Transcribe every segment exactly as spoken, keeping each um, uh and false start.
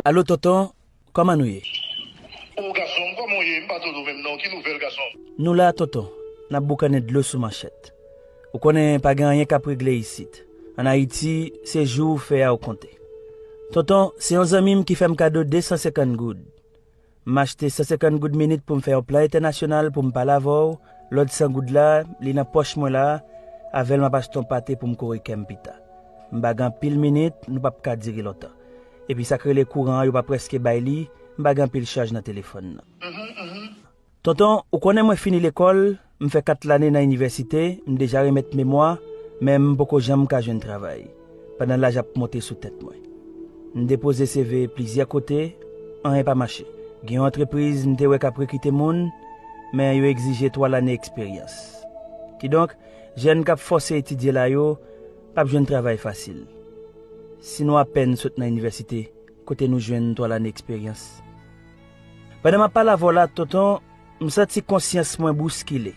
Alo, tonton, kòman nou ye? O gason m, kòman w ye? M pa tande w menm non. Ki nouvèl, gason m? Nou la, tonton. N ap boukannen dlo sou manchèt. Ou konnen pa gen anyen k ap regle isit. Ann Ayiti, se jou ou fè a ou konte. Tonton, se yon zanmi m ki fè m kado de san senkant goud. M achte san senkant goud minit pou m fè yon plan entènasyonal pou m pale avè w. Lòt san goud la, li nan pòch mwen la. Avè l m ap achte yon pate pou m kore kè m pita. M pa gen anpil minit, nou p ap ka dire lontan. Epi sa k rele kouran an, yo pa prèske bay li, m pa gen anpil chaj nan telefòn nan. Tonton, ou konnen mwen fini lekòl, m fè kat lane nan inivèsite, m deja remèt memwa, men m poko janm ka jwenn travay, pandan laj ap monte sou tèt mwen. M depoze C V plizyè kote, anyen pa mache. Gen yon antrepriz m te wè k ap rekite moun, men yo egzije twa lane eksperyans. Kidonk, jèn k ap fòse etidye la yo p ap jwenn travay fasil. Si nou apèn sot nan inivèsite, kote nou jwenn twa lane eksperyans? Pandan m ap pale avè w la, tonton, m santi konsyans mwen bouskile.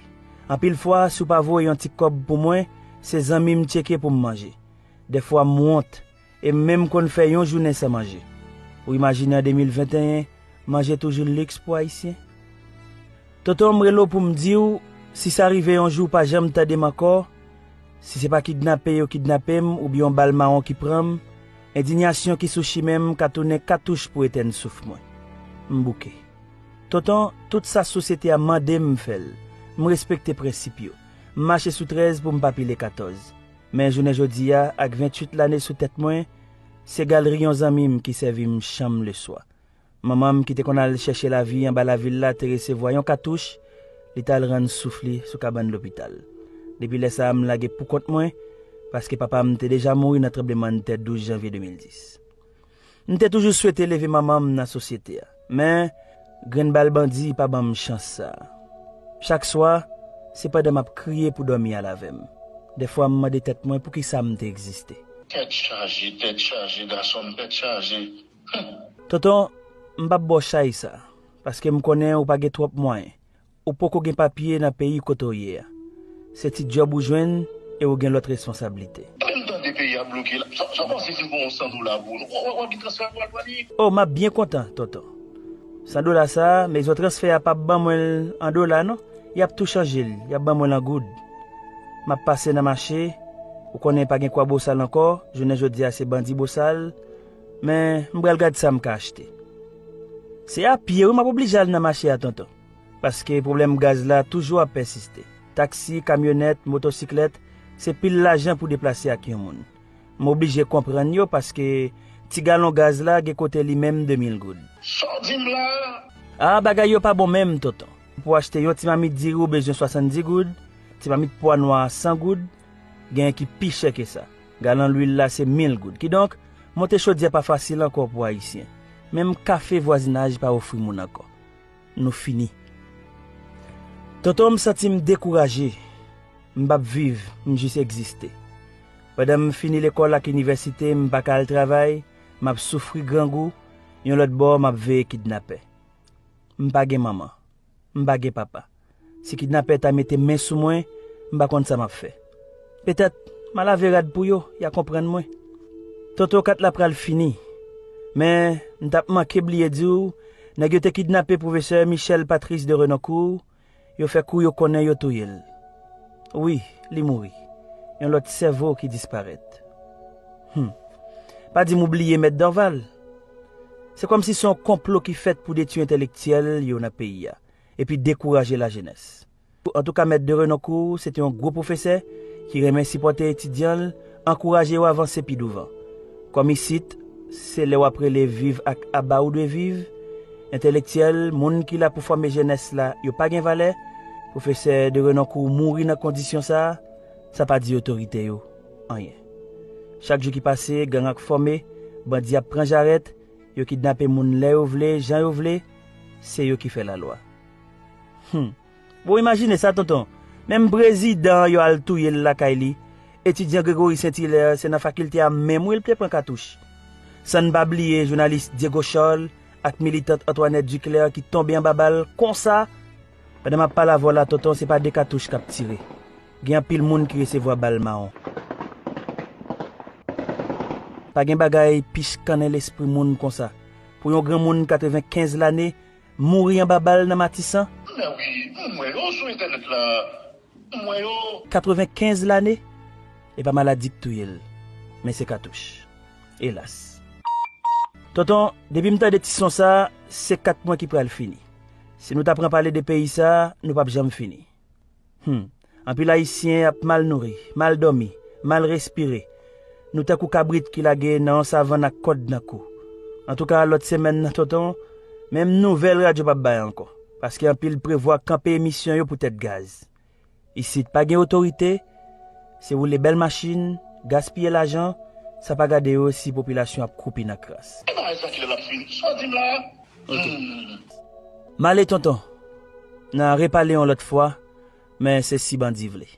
Anpil fwa, si w pa voye yon ti kòb pou mwen, se zanmi m tcheke pou m manje. Dèfwa, m wont, e m menm konn fè yon jounen san manje. Ou imajine an de mil venteyen, manje toujou liks pou Ayisyen? Tonton, m rele w pou m di w, si sa rive yon jou w pa janm tande m ankò, si se pa kidnape yo kidnape m oubyen yon bal mawon ki pran m, endiyasyon ki sou chimen m ka tounen katouch pou etèn souf mwen. M bouke. Tonton, tout sa sosyete a mande m, m fè l. M respekte prensip yo. M mache sou trèz pou m pa pile katòz. Men jounen jodi a, ak venntuit lane sou tèt mwen, se galri yon zanmi m ki sèvi m chanm leswa. Manman m ki te konn al chèche lavi anba lavil la te resevwa yon katouch, li t al rann souf li sou kabann lopital. Depi lè sa a, m lage poukont mwen, paske papa m te deja mouri nan tranblemanntè douz janvye de mil dis. M te toujou swete leve manman m nan sosyete a, men grenn bal bandi pa ban m chans sa a. Chak swa, se pandan m ap kriye pou dòmi al avè m. Dèfwa, m mande tèt mwen poukisa m te egziste. Tèt chaje, tèt chaje, gason m, tèt chaje. Tonton, m p ap ba w chay sa, paske m konnen ou pa gen twòp mwayen. Ou poko gen papye nan peyi kote w ye a. Se ti djòb ou jwenn e ou gen lòt responsablite. Menm tande peyi a bloke la. Sa, sa w panse si m pran yon san dola pou ou? W, w, w ap gen transfè pou al Dwanik? O, m ap byen kontan, tonton. San dola sa a, mezon transfè a p ap ban mwen l an dola, non. Y ap tou chanje l, y ap ban mwen l an goud. M ap pase nan mache, ou konnen pa gen kwa bosal ankò, jounen jodi a se bandi bosal, men m pral gad sa m ka achte. Se a pye, wi, m ap oblije al nan mache a, tonton. Paske pwoblèm gaz la toujou ap pèsiste. Taksi, kamyonèt, motosiklèt, se pil lajan pou deplase ak yon moun. M oblije konprann yo paske ti galon gaz la gen kote li menm de mil goud. Sa w di m la? A, bagay yo pa bon menm, tonton. Pou achte yon ti mamit diri ou bezwen swasanndis goud, ti mamit pwa nwa san goud, genyen ki pi chè ke sa. Galon lwil la se mil goud. Kidonk, monte chodyè pa fasil ankò pou Ayisyen. Menm kafe vwazinaj pa ofri moun ankò. Nou fini. Tonton, m santi m dekouraje. M p ap viv, m jis egziste. Pandan m fini lekòl ak inivèsite, m pa ka al travay, m ap soufri grangou, yon lòt bò, m ap veye kidnapè. M pa gen manman. M pa gen papa. Si kidnapè ta mete men sou mwen, m pa konn sa m ap fè. Petèt, m a lave rad pou yo, y a konprann mwen. Tonton, kat la pral fini. Men, m t ap manke bliye di w, nèg yo te kidnape pwofesè Michel Patrice de Renoncourt, yo fè kou yo konnen yo touye l. Wi, li mouri. Yon lòt sèvo ki disparèt. Hum. Pa di m ou bliye Mèt Dorval. Se kòmsi se yon konplo ki fèt pou detwi entèlektyèl yo nan peyi a, epi dekouraje lajenès. Antouka, Mèt de Renoncourt, se te yon gwo pwofesè ki renmen sipòte etidyan l, ankouraje yo avanse pi douvan. Kòm isit, se lè w ap rele viv ak aba ou dwe viv, entèlektyèl, moun ki la pou fòme jenès la, yo pa gen valè, pwofesè de Renoncourt mouri nan kondisyon sa a, sa pa di otorite yo anyen. Chak jou ki pase, gang ap fòme, bandi ap pran jarèt, yo kidnape moun lè yo vle, jan yo vle, se yo ki fè lalwa. Hum. Bon, imajine sa, tonton. Menm prezidan an yo al touye l lakay li. Etidyan Gregory Saint Hilaire, se nan fakilte a menm wi l te pran katouch. San n pa bliye jounalis Diego Charles ak militant Antoinette Duclair ki tonbe anba bal konsa. Pandan m ap pale avè w la, tonton, se pa de katouch k ap tire. Gen anpil moun ki resevwa bal mawon. Pa gen bagay pi chikannen lespri moun konsa. pou yon granmoun katrevenkenz lane mouri anba bal nan Matisan? Men wi, m wè yo sou entènèt la. M wè yo. Katrevenkenz lane? E pa maladi k touye l, men se katouch. Elas. Tonton, depi m tande ti son sa, se kat mwen ki pral fini. Si nou ta pran pale de peyi sa, nou p ap janm fini. Hmm. Anpil Ayisyen ap mal nouri, mal dòmi, mal respire. Nou tankou kabrit ki lage nan yon savann ak kòd nan kou. Antouka, lòt semèn nan, tonton, menm nouvèl radyo p ap bay ankò. Paske anpil prevwa kanpe emisyon yo poutèt gaz. Isit pa gen otorite, se woule bèl machin, gaspiye lajan, sa pa gade yo si popilasyon ap kwoupi nan kras. E bagay sa kilè l ap fini? Sa w di m la? Ok. Hmm. M ale, tonton. N a repale yon lòt fwa, men se si bandi vle.